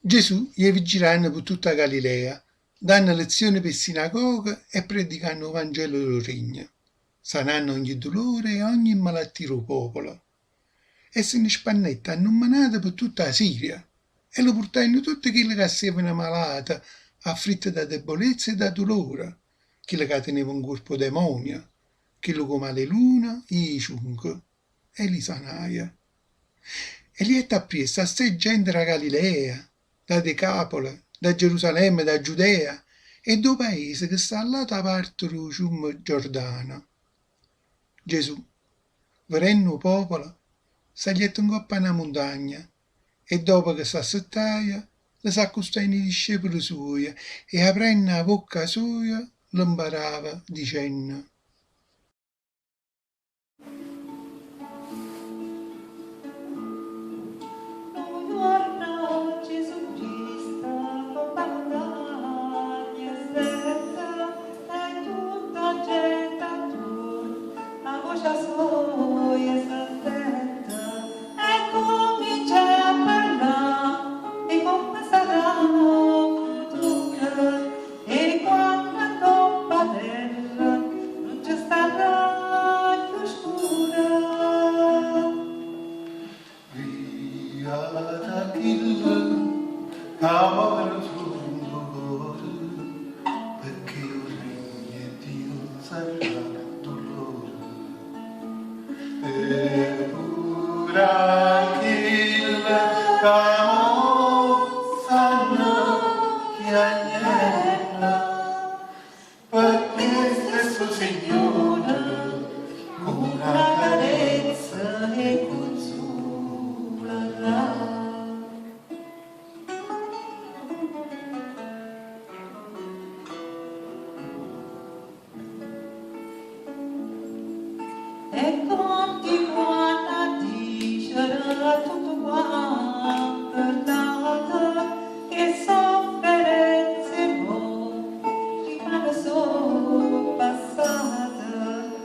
Gesù jeva giranno pe' tutta 'a Galilea, danno lezioni p' 'e sinagoghe e predicanno 'o Vangelo d' 'o Regno, sananno ogni dulore e ogni malattia d' 'o popolo. E se ne spannette 'a nummenata pe' tutta 'a Siria, e le purtajeno tutte chille ca stevano malate, affritte da debolezza e da dulore, chille ca tenevano 'ncuorpo 'o demonio, chille cu 'o male 'e luna e 'e ciunche, e li sanaje. E li jette appriesso assaje gente d' 'a Galilea, da Decapole, da Gerusalemme, da Giudea e d' 'o paese che sta all'ata parte d' 'o ciummo Giordano. Gesù, vedenno 'o popolo, sagliette 'ncopp' a na muntagna e dopo che s'assettaje, le s'accustajeno 'e discepole suoje e aprenno 'a vocca soja le 'mparava dicenno. Nu juorno Gesù Cristo 'ncopp' 'a muntagna stette e tutta 'a gente attuorno 'a vocia soja sentette e cuminciaje a parlà 'e comme sarrà 'o futuro 'e quanno 'ncopp' 'a terra nun ce starrà cchiù scuro. Viata a chille ca povero songo 'e core, pecché 'o regno 'e Dio sarrà d' 'o loro. E pure a chille ca mo stanno chiagnenno, pecché stesso Signore cu na carezza 'e cunzularrà. E continuanno a dicere a tutte quante ll'ate che sofferenze mo dimane so' passate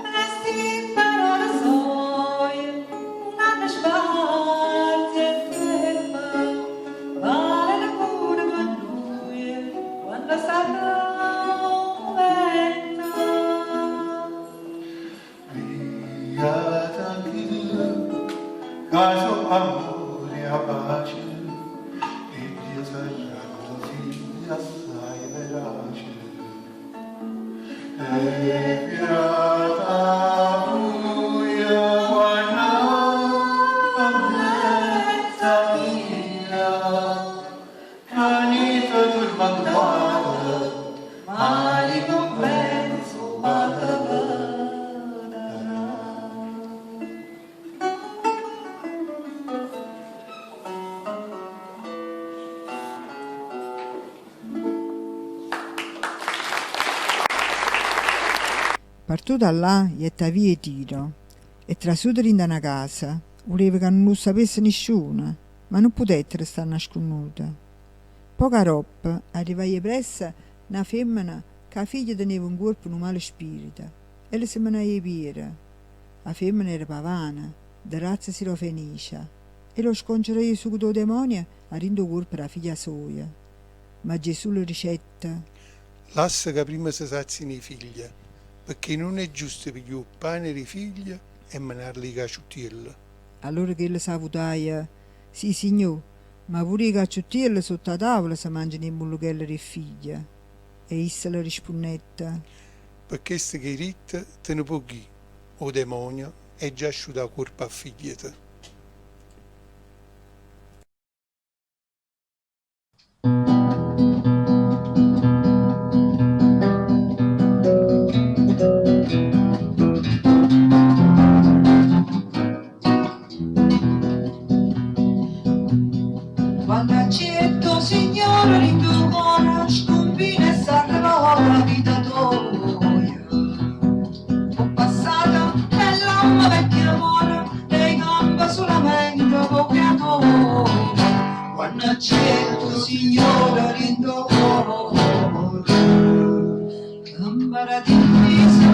e sti parole soje nun hanno sparze 'e tiempo, valeno pure pe nuje quanno sarrà 'o mumento. Viata a chille ca so' p'ammore e 'a pace 'e Dio sarranno figlie assaje verace. E viata a vuje quanno pe mmiez' 'a via venite turmentate, Ma ricompensa 'o Pate ve darrà. Partuto 'a là, jette 'a via 'e Tiro e, trasuto dint' 'a na casa, vuleva ca nun 'o sapesse nisciuno, ma nun putette restà annascunnuto. Poco aroppo arrivaje 'e pressa na femmena ca 'a figlia teneva 'ncuorpo nu male spirito e le se menaje 'e piere. A femmena era pavana, de razza sirofenicia, e lo scongiuraje 'e sucutà 'o demonio 'a dint' 'o cuorpo d' 'a figlia soja. Ma Gesù le dicette. Lassa ca primma se sazino 'e figlie, pecché nun è giusto piglià 'o ppane d' 'e figlie e menarlo 'e cacciuttielle. Allora chella s'avutaje, Sì, signò, ma pure 'e cacciuttielle sott' 'a tavula se mangiano 'e mulluchelle d' 'e figlie. E isso le rispunnette. Pe chesto che 'e ditto, te ne può ghì, 'o demonio è già asciuto 'a cuorpo a figliete. Quanno acciette 'o Signore dint' 'o core scumbina e s'arrevota 'a vita toja. O passato 'e ll'ommo vecchio more e campa sulamente p' 'o Criatore. Quanno acciette 'o Signore dint' 'o core. 'Mparadiso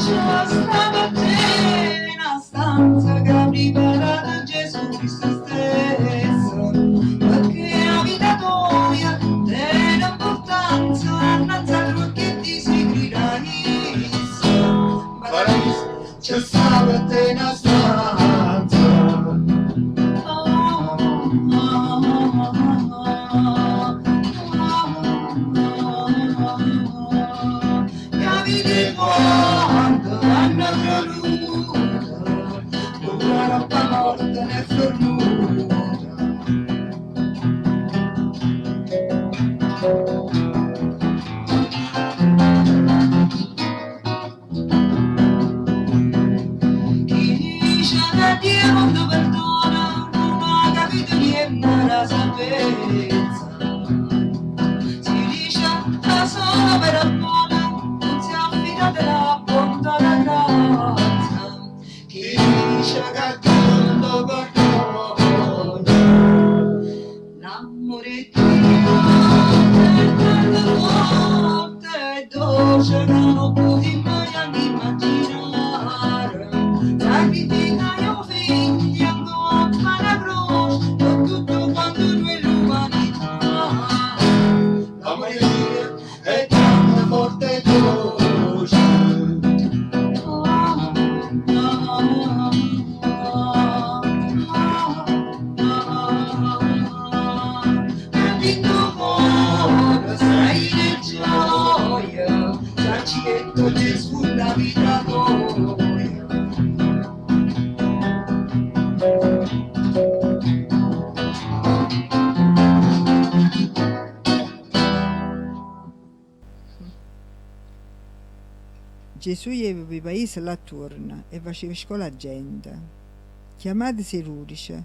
ce sta pe te na stanza ch'ha priparato Gesù Cristo stesso, pecché 'a vita toja. Avite niente da salvezza. Si dice ca sono per buona, non si affida della bontà da grazia. Chi dice che Dio non lo perdona, l'amore di Dio è tanto forte e dolce che non puoi mai neanche immaginare. Sacrifica io figlio a la croce per tutto quanto noi l'umanità. L'amore di Dio è tanto forte e dolce. Gioia, sacchetto Gesù la vita tua. Gesù jeva p' 'e paise là attuorno e faceva scola 'a gente. Chiammatese 'e dudice,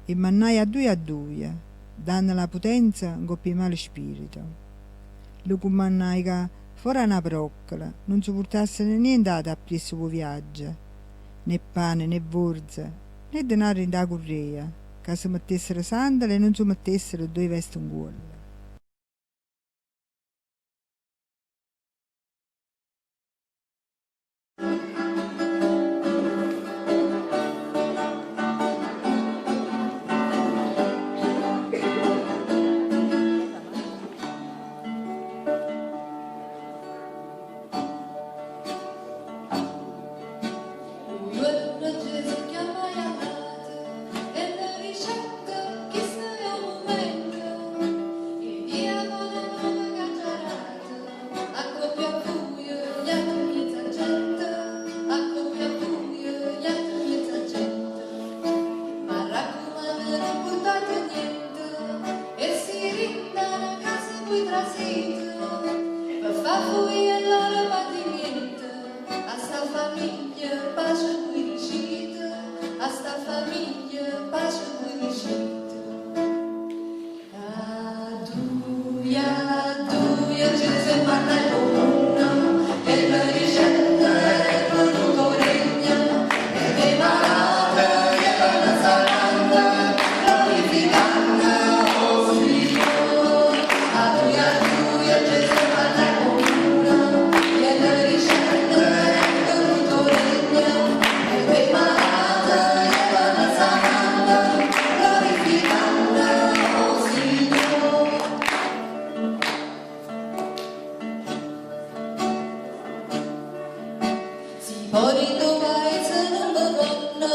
'e mannaje a duje a duje, dannole 'a putenza 'ncopp' 'e male spirite. Le cummannaje ca, fora 'a na broccola, nun se purtassero nient'ato appriesso p' 'o viaggio, né pane, né vorza, né denare dint' 'a currea, ca se mettessero sandale e nun se mettessero doje veste 'ncuollo. Nu juorno Gesù chiammaje a n'ato e le dicette, Chisto è 'o mumento, 'e diavule nove ch'aggio dato, a coppia a vuje, jate 'mmiez' 'a gente, a coppia a vuje, jate 'mmiez' 'a gente. M'arraccumanno nun purtate niente e si dint' 'a na casa vui trasite, pe' fa fuì 'e loro patimiente, a sta famiglia pace vui dicite, a sta famiglia pace vui dicite. A duje a duje Gesù 'e mannaje p' 'o munno e le dicette è venuto 'o regno e p' 'e malate jevano sananno glorificanno 'o Signore. A duje a duje Gesù 'e mannaje p' 'o munno e le dicette è venuto 'o regno e p' 'e malate jevano sananno glorificanno 'o Signore. Si po' dint' 'o paese nun ve vonno,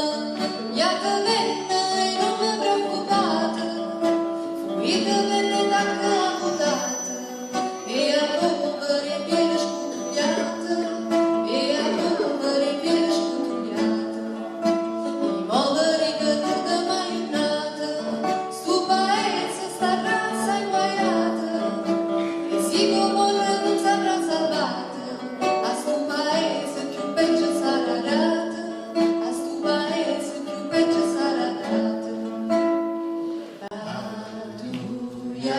jatevenne e nun ve preoccupate, fuitevenne 'e tacche avutate e 'a polvere 'e piede scutuliate, e 'a polvere 'e piede scutuliate. I' mo ve dico tu che m'hai nato, stu paese starrà assai guaiato, e si Gomorra nun sarrà salvata, a stu paese cchiù peggio sarrà dato, a stu paese cchiù peggio sarrà dato. A duje